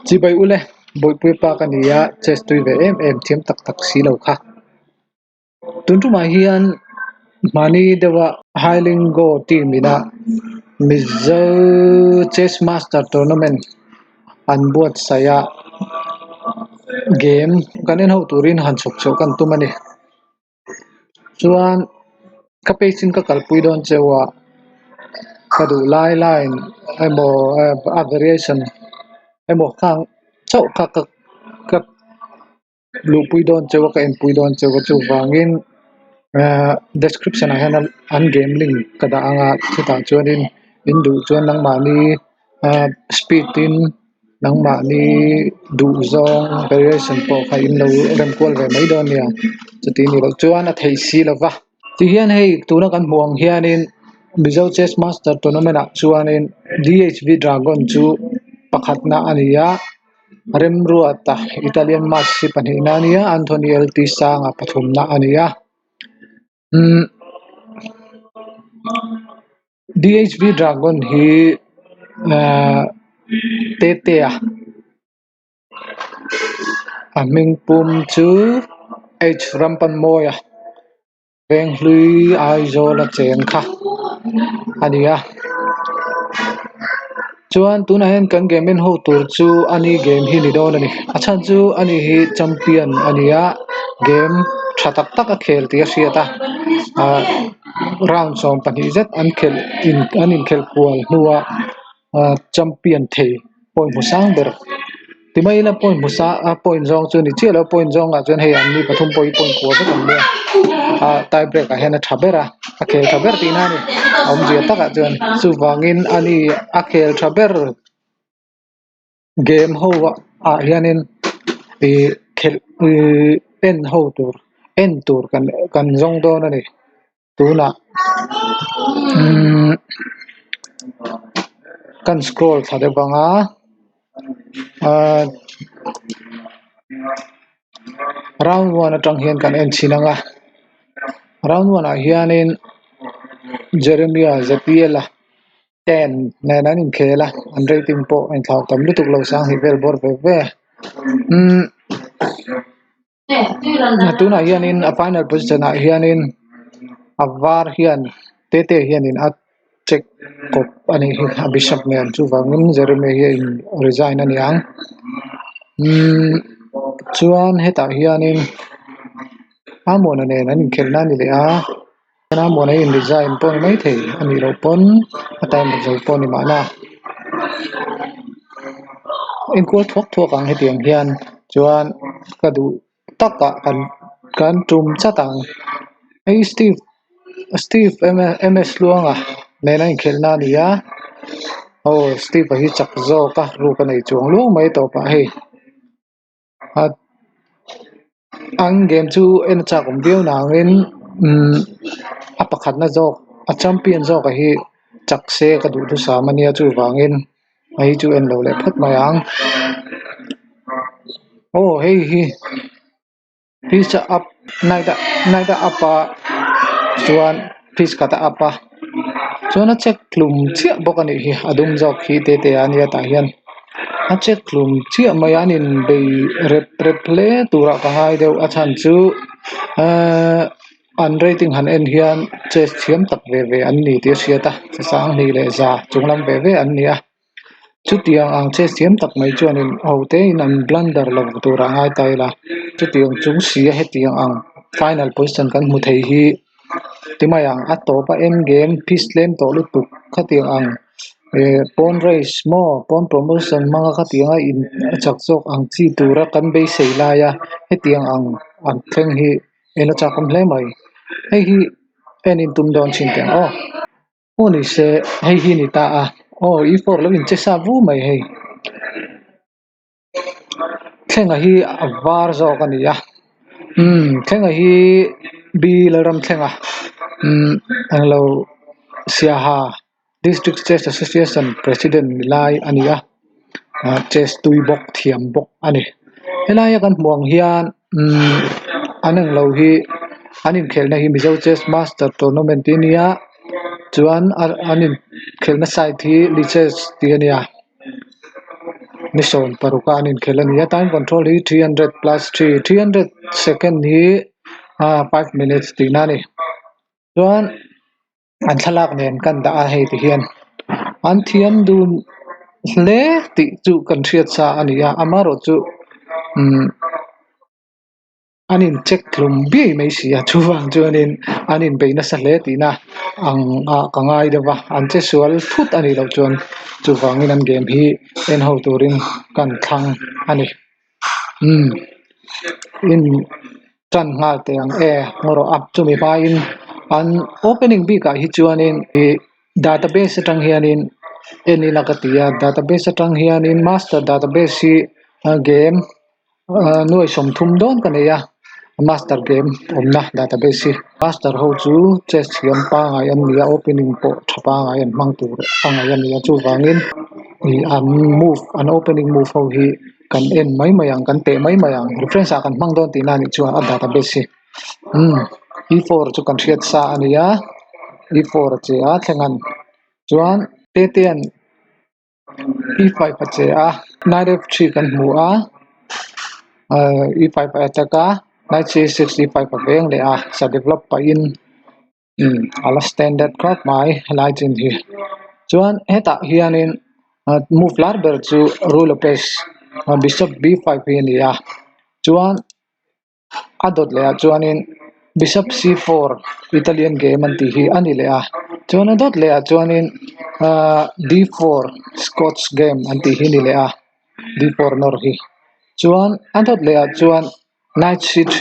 Chibai ule, Bawihpui pa ka ni a, chess tui ve em em thiam tak tak si lo kha. Tun tumah hian mahni deuha Hailingo team ina Mizo Chess Master Tournament an buatsaih a, game kan en ho turin han chhawp chhuah kan tum a ni. Chuan ka page in ka kalpui dawn cheu a, ka duh lai line emaw a variation emaw khang chauh kha ka ka luhpui dawn cheu a ka enpui dawn cheu a chuvangin ahh description ah hian an game link ka dah ang a chutah chuanin in duh chuan nangmahni ahh speed in nangmahni duh zawng variation pawh kha in lo rem kual ve mai dawn nia chuti ni loh chuan a theih si lo va tihian hei tuna kan hmuh ang hianin Mizo chess master tournament ah chuanin D_H_V dragon chu pakhatna a ni a Remruata Italian mask hi pahnihna a ni a Anthony L_T Sanga pathumna a ni a umm D_H_V dragon hi ahh Tetea a hming pum chu H Rampanmawia Venghlui Aizawl a cheng kha a ni a chuan tunah hian kan game en ho tur chu ani game hi ni dawn a ni a chhan chu ani hi champion a ni a game tha tak tak a khel tih a hriat a ah round 12 zet an khelh in an inkhelh kual hnuah ah champion thei point hmu sang ber ti mai ila point hmu sang a point zawng chu a ni chiah lo point zawng ah chuan hei an ni pathum pawh hi point kua vek an nia ah tie break ah hian a tha ber a a khel tha ber tihna a ni a awmzia takah chuan chuvangin ani a khel tha ber game ho ah hianin ih khelh ih en ho tur en tur kan kan zawng dawn a ni. Tunah umm kan scroll thla deuh vang a ahh round one atang hian kan en chhin ang a round one ah hianin Jeremia Z_P_L a ten nen an inkhel a an rating pawh a inthlau tam lutuk lo sanghnih vel bawr ve ve umm. Tunah hianin a final position ah hianin a var hian tete hianin a check kawp a nih hi a bishop nen chuvangin Jeremy hi a in resign a ni ang umm chuan hetah hianin Amona nen an inkhelh na a ni leh a Amona hi in resign pawh a ni maithei a nih loh pawn a time zo pawh a ni mahna enkual thuak thuak ang hetiang hian chuan ka duh takah kan kan tum chat ang hei Steve Steve M_S Luanga nena inkhelh na a ni a aw Steve a hi chak zawk a ruk a nei chuang luau mai tawpah hei. An game chu en a chak awm viau nangin umm a pakhatna zawk a champion zawk a hi chak se ka duh thusam ania chuvangin hei chu en lo leh phawt mai ang aw hei hi piece a up knight a knight a up a chuan piece khat a up a chuan a check hlum chiah bawk a nih hi a dum zawk hi te te a nia tah hian. A check hlum chiah mai a an inbei rep rep hle turah ka ngai deuh a chhan chu ehh an rating han en hian chess thiam tak ve ve an ni tih a hriat a sanghnih leh za chung lam ve ve an ni a chutiang ang chess thiam tak mai chuanin ho te in an blunder lo turah a ngai ta ila chutiang chung si a hetiang ang final position kan hmu thei hi ti mai ang a tawp a end game piece tlem tawh lutuk khatiang ang. Eh pawn race maw pawn promotion hmanga khatianga in a chak zawk ang chi tura kan beisei laia hetiang ang an thleng hi en a chakawm hle mai hei hi en in tum dawn chin teh ang aw aw ni se hei hi a ni ta a aw e four lo in che sa vu mai hei thlenga hi a var zawk a ni a umm thlenga hi b Lalramthlenga umm englo siaha district chess association president ni lai a ni a ah chess tui bawk thiam bawk a ni helaia kan hmuh ang hian umm an englo hi an inkhelhna hi mizo chess master tournament tih a ni a chuan an inkhelhna side hi lichess tih a ni a. Ni 16 a an inkhel a ni a time control hi 300 plus 3 300 second hi ah 5 minutes tihna a ni chuan an thlalak nen kan dah a hei ti hian an thiam dun hle tih chu kan hriat sa a ni a amaherawh chu umm an in check hlum biai mai si a chuvang chuanin an inbei nasa hle tihna ang ah ka ngai deuh va an che sual thut a nih loh chuan chuvangin an game hi en ho turin kan thlang a ni umm in tan nghal teh ang e ngaw rawh a chumi hmain an opening bikah hi chuanin ih database atang hianin en ila ka ti a database atang hianin master database hi game Ahh nuai 30 dawn ka nei a master game awmna database hi master ho chu chess thiam pangai an ni a opening pawh tha pangai an hmang tur a ngaih a ni a chuvangin ih an move an opening move ho hi kan en mai mai ang kan teh mai mai ang reference ah kan hmang dawn tihna a nih chuan a database hi umm e four chu kan hriat sa a ni a e four a che a thleng an chuan te te an. E5 a che a knight f3 kan hmu a ahh e5 a attack a knight c6 e5 a veng leh a sa develop pahin umm a la standard khawp mai helai chin hi chuan hetah hianin move lar ber chu Ruy Lopez bishop b5 hi a ni a chuan. A dawt leh ah chuanin bishop c4 Italian game an tih hi a ni leh a chuan a dawt leh ah chuanin ahh d4 Scotch game an tih hi a ni leh a d4 nawr hi chuan a dawt leh ah chuan knight c3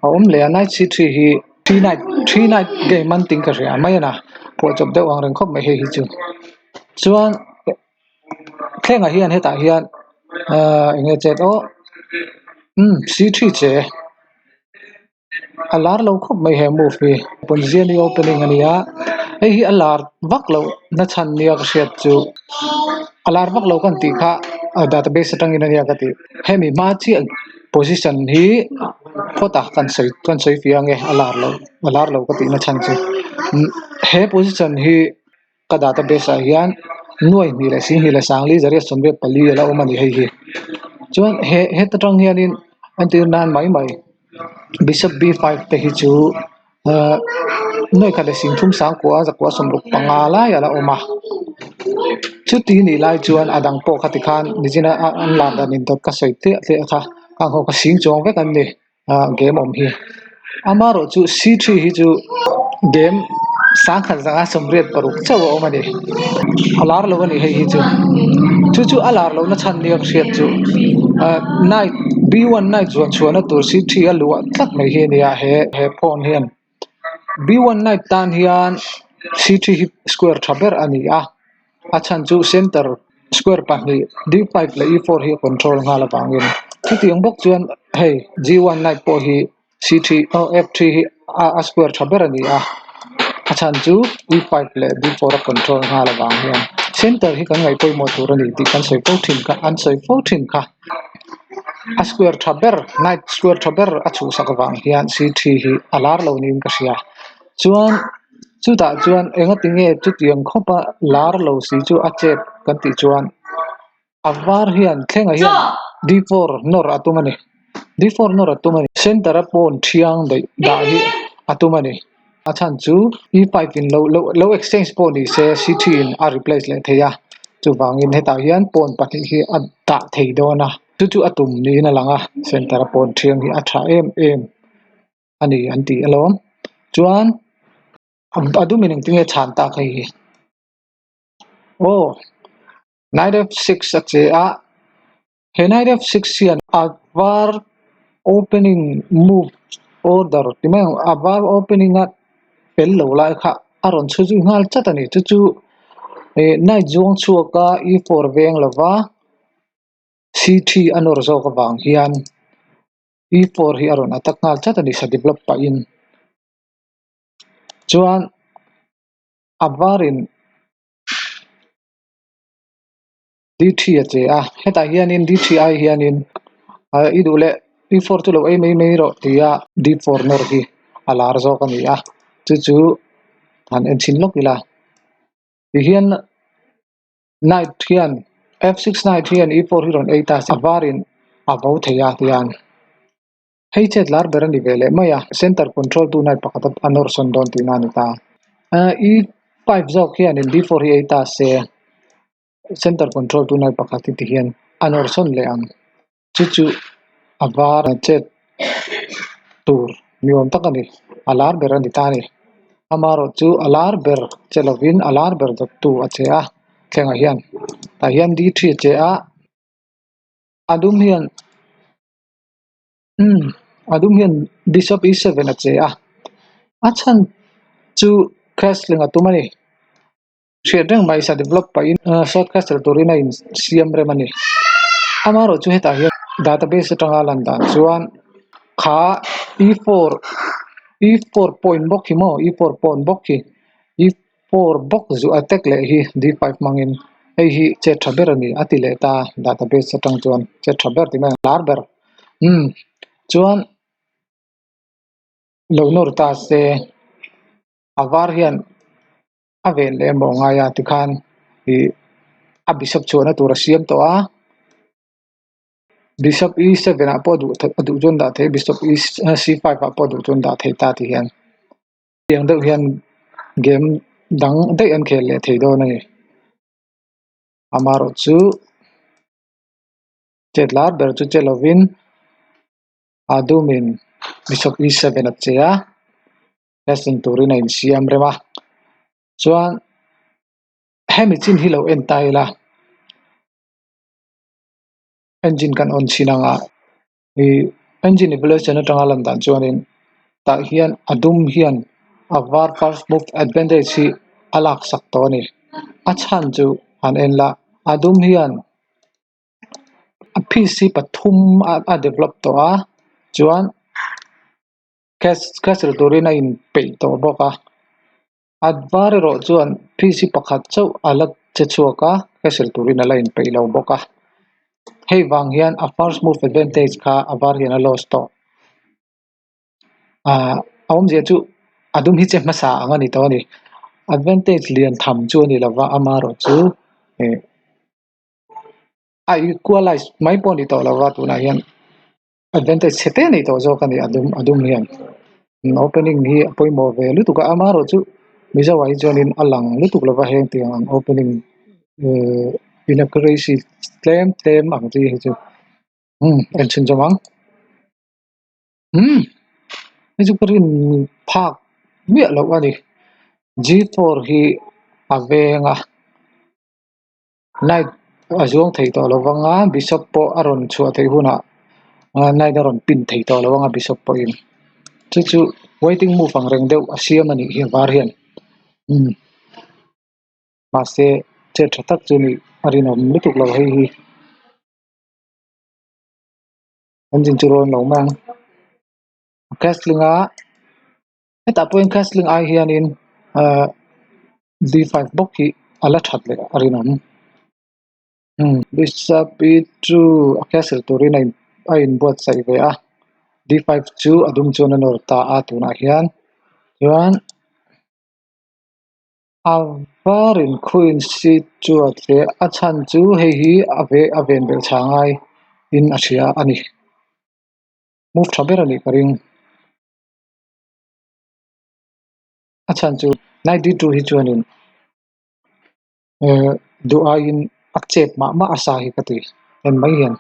a awm leh a knight c3 hi three knight three knight game an tih ka hria mai a na phuahchawp deuh ang reng khawp mai hei hi chu chuan. Thlengah hian hetah hian ahh eng nge chet aw umm c three che a lar lo khawp mai he move hi Ponziani opening a ni a hei hi a lar vak loh na chhan nia ka hriat chu a lar vak lo kan tih kha database atangin a nia ka tih hemi hma chiah position hi phawt a kan sawi kan sawi fiah ange a lar loh a lar lo ka tih na chhan chu he position hi. Ka database ah hian nuai hnih leh sing hnih leh sangli zariat 84 a la awm a ni hei hi. Chuan he heta tang hianin entir nan mai mai bishop b5 te hi chu ahh nuai khat leh sing thum sangkua zakua 65 lai a la awm a. Chuti nih lai chuan a dang pawh kha tikhan nichina an lar dan indawt ka sawi tliah tliah kha khang ho kha sing chuang vek an ni. Ah game awm hi amaherawh chu c3 hi chu game sangkhat zanga 86 chauh a awm a ni a lar lo a ni hei hi chu chu chu a lar lohna chhan nia ka hriat chu ah knight b one knight zuan chhuahna tur c3 a luah tlat mai hi a ni a he he pawn hian b one knight tan hian c3 hi square tha ber a ni a a chhan chu center square pahnih d5 leh e4 hi a control nghal avangin chutiang bawk chuan hei g1 knight pawh hi c3 aw f3 hi a a square tha ber a ni a a chhan chu e5 leh d4 a control nghal avang hian center hi kan ngaih pawimawh tur a ni tih kan sawi fo thin kha an sawi fo thin kha a square tha ber knight square tha ber a chhuhsak avang hian c3 hi a lar lo niin ka hria chuan. Chutah chuan engati nge chutiang khawpa lar lo si chu a chep kan tih chuan a var hian thlengah hian d4 nawr a tum a ni. D4 nawr a tum a ni. Center a pawn thiang daih dah hi a tum a ni. A chhan chu e5 in lo lo lo exchange pawh ni se c3 in a replace leh thei a. Chuvangin hetah hian pawn pahnih hi a dah thei dawn a. Chu chu a tum niin a lang a. Center a pawn thiang hi a tha em em. A ni an ti alawm chuan a dumin engtin nge chhan tak hei hi aw knight f6 a che a he knight f6 hian a var opening move order ti mai ang a var opening a fel lo lai kha a rawn chhu zui nghal chat a ni chu chu ih knight zuang chhuak a e4 veng lova c3 a nawr zawk avang hian. E4 hi a rawn attack nghal chat a ni sa develop pahin chuan a varin d3 a che a hetah hianin d3 ai hianin ah i duh leh e4 chu lo ei mai mai rawh tia d4 nawr hi a lar zawk a ni a chu chu han en chhin lawk ila tihian knight hian. F6 knight hian e4 hi rawn ei ta se a varin a vo thei a tihian hei chet lar ber a ni ve leh mai a, center control tu knight pakhat a nawr sawn dawn tihna a ni ta. E5 zawk hianin d4 hi ei ta se center control tu knight pakhat hi tihian a nawr sawn leh ang. Chu chu a var chet tur ni awm tak a ni, a lar ber a ni ta a ni. Amaherawh chu a lar ber che lovin a lar ber dawttu a che a, thlengah hian tah hian d three a che a, a dum hian umm a dum hian bishop e seven a che a, a chhan chu castling a tum a ni. Hriat reng mai sa develop pahin short castle turin a insiam rem a ni. Amaherawh chu hetah hian database atanga lan dan chuan kha e four e four point bawk hi maw e four pawn bawk hi e four bawk zu attack leh hi d five hmangin hei hi chet tha ber a ni a ti leh ta database atang chuan chet tha ber ti mai ang lar ber umm chuan lo nawr ta se a var hian. A ven leh emaw ngai a tikhan ih a bishop chhuahna tur a siam tawh a bishop e seven ah pawh a duh a duh chuan dah thei bishop e c five ah pawh a duh chuan dah thei ta ti hian tiang deuh hian game dang daih an khel leh thei dawn a ni amaherawh chu chet lar ber chu che lovin a dumin bishop e seven a che a. Lesson turin a insiam rem a, chuan hemi chin hi lo en ta ila engine kan on chhin anga ih engine evaluation atanga lan dan chuanin tah hian a dum hian a var first move advantage hi a lak sak tawh a ni a chhan chu han en la a dum hian a piece hi pathum a develop tawh a chuan. Castle turin a inpeih tawh bawk a, a var erawh chuan piece hi pakhat chauh a la che chhuak a, castle turin a la inpeih lo bawk a, hei vang hian a first move advantage kha a var hian a lost tawh. Ahh a awmzia chu a dum hi che hmasa ang a ni tawh a ni, advantage lian tham chu a ni lova amaherawhchu eh a equalize mai pawh a ni tawh lova tunah hian. Advantage chhe te a nei tawh zawk a ni a dum a dum hian opening hi a pawimawh ve lutuk a amaherawh chu mizo ah hi chuanin a lang lutuk lova heng tiang ang opening ehh inaccuracy tlem tlem ang chi hi chu umm en chhun zawm ang umm hei chu ka rin phak miah loh a ni g four hi a veng a. Knight a zuang thei tawh lo vang a, bishop pawh a rawn chhuah theih hunah knight a rawn pin thei tawh lo ang a bishop pawhin chu chu waiting move ang reng deuh a siam a nih hi a var hian umm mahse chet tha tak chu nih a rinawm lutuk lo hei hi engine chu rawn lo mai ang castling a hetah pawhin castling ai hianin ahh d five bawk hi a la that leh a rinawm umm bishop e two a castle turin a in a inbuatsaih ve a d five chu a dum chuan a nawr ta a tunah hian chuan a varin queen c chu a tle a chhan chu hei hi a ve a ven belh chha ngai in a hria a ni move tha ber a nih ka ring. A chhan chu knight d two hi chuanin ehh duh aiin a chep mah mah a sa hi ka ti en mai hian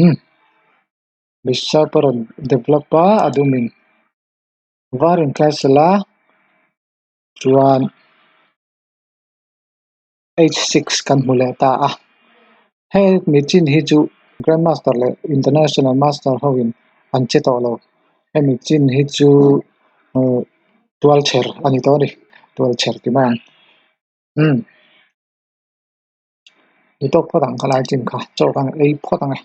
umm bishop a rawn develop a a dumin var in castle a chuan h six kan hmu leh ta a he machine hi chu grandmaster leh international master ho in an che tawh lo hemi chin hi chu uhh tual chher a ni tawh a ni tual chher ti mai ang umm ni tawk phawt ang kha lai chin kha chaw khan ei phawt ang e.